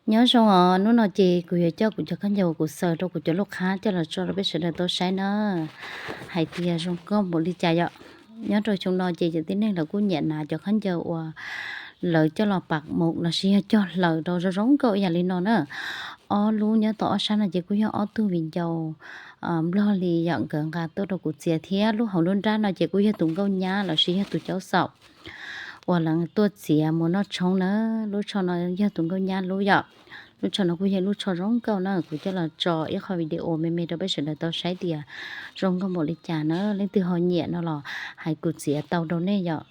Nyob zoo os, hnub no ces kuv yuav coj kuv cov khaub ncaws uas kuv xaws rau kuv cov lub qhab coj los tso rau peb sawv daws tau saib na, hais tias zoo nkauj npaum li cas yom. Nyob rau xyoo no ces cov tib neeg lawv kuj nyiam hnav cov khaub ncaws uas lawv coj los pam mus lossis yog cog hlaws rau zoo zoo nkauj ib yam li no na. Ob lub nyob tom ob sab no ces kuj yog ob tug viv ncaus nplog li yom, nkawd nqa tuaj rau kuv txiav thiab lub hauv lub nrab no ces kuj yog tus nkauj nyab lossis yog tus caub xaum uas lawv tuaj txiav mus noj tshoob na. Lub tsho no yog tus nkauj nyab lub yom. Lub tsho no kuj yog lub tsho zoo nkauj na, kuv coj los tso ib qho video me me rau peb sawv daws tau saib tias zoo nkauj npaum li cas na. Leej twg ho nyiam no los hais kuv txiav tau rau nej yom.